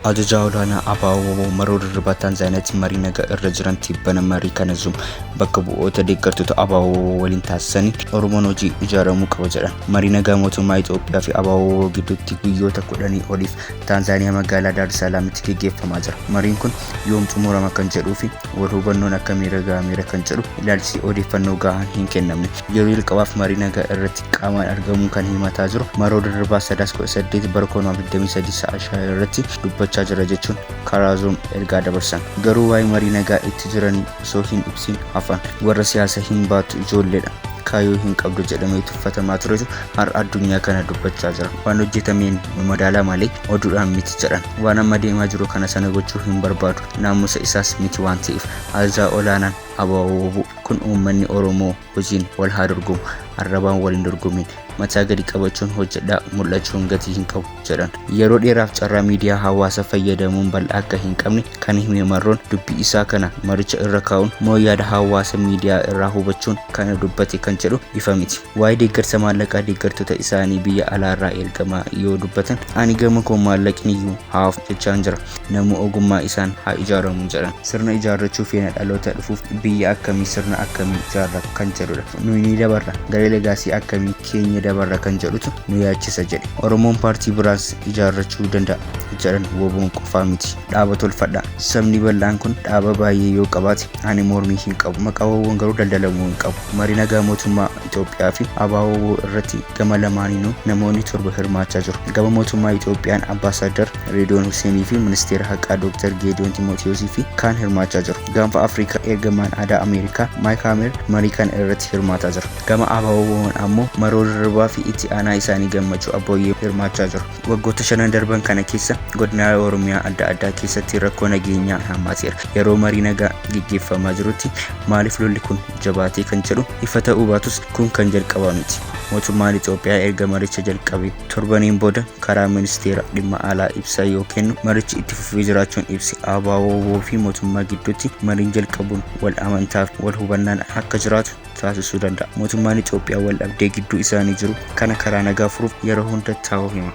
Ajajaa olaanaa ABO Maroo Dirribaa Taanzaaniyaatti marii nagaa irra jiran tibbana marii kana Zoom bakka bu'oota deeggartoota ABO waliin taasisaniin Oromoon hojii ijaaramuu qaba jedhan. Marii nagaa mootummaa Itoophiyaa fi ABO gidduutti guyyoota 10 oliif Taanzaaniyaa magaalaa Daar es Salaamitti gaggeeffamaa jira. Mariin kun yoom xumurama kan jedhuu fi wal hubannoon akkamiirra gahameera kan jedhu ilaalchisee odeeffannoo gahaan hin kennamne. Yeroo jalqabaaf marii nagaa irratti qaamaan argamuun kan himataa jiru Maroo Dirribaa Sadaas 18 bara 2023 sa'a 5 irratti dubbachaa jira jechuun karaa Zoom ergaa dabarsan. Garuu waa'ee marii nagaa itti jiranii osoo hin ibsin hafan. Warra siyaasa hin baattu ijoolleedha. Kaayyoo hin qabdu jedhamee tuffatamaa turetu har'a addunyaa kana dubbachaa jira. Waan hojjetameen nu madaalaa malee oduudhaan miti jedhan. Waan amma deemaa jiru kana sana gochuu hin barbaadu. Naamusa isaas miti waan ta'eef. Ajajaa olaanaan ABO kun uummanni Oromoo hojiin wal haa dorgomu. Arrabaan wal hin dorgomin. Mataa gadi qabachuun hojjedhaa mul'achuun gatii hin qabu jedhan. Yeroo dheeraaf carraa miidiyaa hawaasaa fayyadamuun bal'aa akka hin qabne kan hime Marroon dubbii isaa kana maricha irra kaa'uun moo yaada hawaasa miidiyaa irraa hubachuun kana dubbate kan jedhu ifa miti. Waa'ee deeggarsa maallaqaa deeggartoota isaanii biyya alaarraa ergamaa yoo dubbatan ani gama koo maallaqni iyyuu haaf jechaan jira. Namuu ogummaa isaan haa ijaaramu jedhan. Sirna ijaarrachuu feena dhaloota dhufuuf biyya akkamii sirna akkamii ijaarra kan jedhudha. Nuyi ni dabarra garee legaasii akkamii keenya dabarra kan jedhutu nu yaachisa jedhe. Oromoon paartii biraas ijaarrachuu danda'a jedhan WBOn qofaa miti. Dhaaba tolfadha. Sabni bal'aan kun dhaaba baay'ee yoo qabaate ani mormii hin qabu. Maqaa WBOn garuu daldalamuu hin qabu. Marii nagaa mootummaa Itoophiyaa fi ABO irratti gama lamaaniinuu namoonni 7 hirmaachaa jiru. Gama mootummaa Itoophiyaan Ambaasaadar Reediyoon Huseenii fi Ministeera Haqaa Dr. Geediyoon Timootiyosii fi kaan hirmaachaa jiru. Gaanfa Afrikaa ergamaan aadaa Ameerikaa Maayik Haamer marii kana irratti hirmaataa jira. Gama ABO'n ammoo Maroo Dirribaa fi itti aanaa isaanii Gammachuu Abbooyyee hirmaachaa jiru. Waggoota shanan darban kana keessa godinaalee Oromiyaa adda addaa keessatti rakkoo nageenyaa hammaateera. Yeroo marii nagaa geggeeffamaa jirutti maaliif lolli kun jabaatee kan jedhu ifa ta'uu baatus kun kan jalqabaa miti. Mootummaan Itoophiyaa erga maricha jalqabee torbaniin booda karaa ministeera dhimma alaa ibsa yoo kennu marichi itti fufee jiraachuun ibse. ABO fi mootummaa gidduutti mariin jalqabuun wal amantaa fi wal hubannaan akka jiraatu taasisuu danda'a. Mootummaan Itoophiyaa wal dhabdee gidduu isaanii jiru kana karaa nagaa furuuf yeroo hunda taa'uu hima.